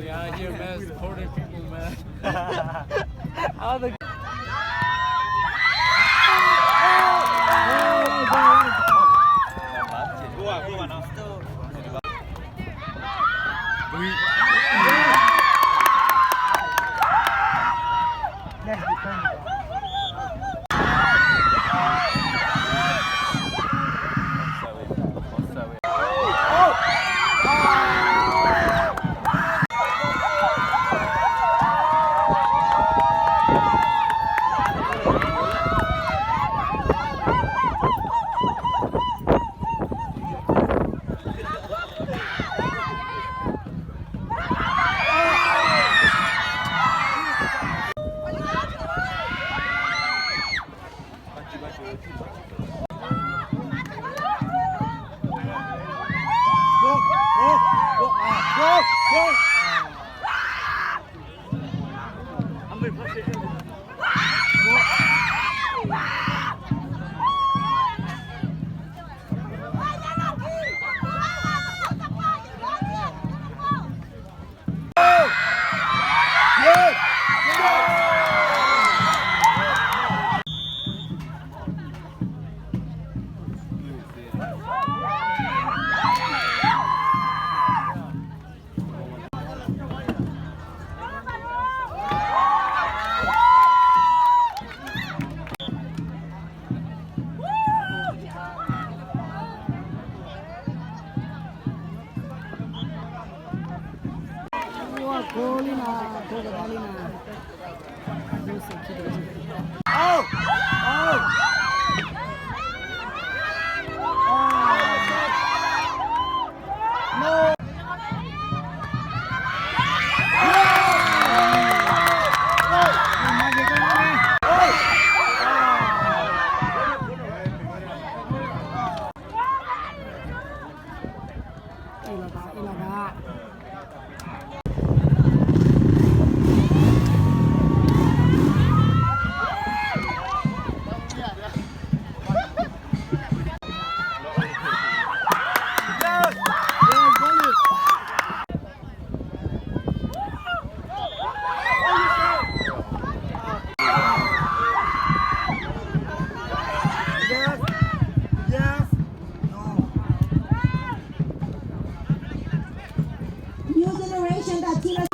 Yeah, here, man, supporting people, man. All the New generation that team.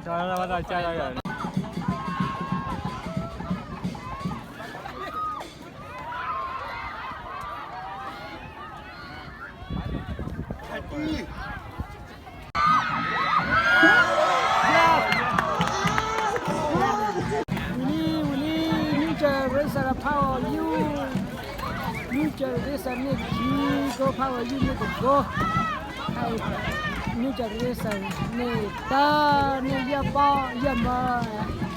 ဝံၤလံ ဝံၤလံ New Jerusalem ဖးအီၤယုၢ်, New Jerusalem န့ၣ်ခံကိး ဖးအီၤယုၢ်န့ၣ်တကိး, New Jerusalem န့ၣ်တၢ န့ၣ်ယဲၢ်ပီၢ်ယဲၢ်မၢ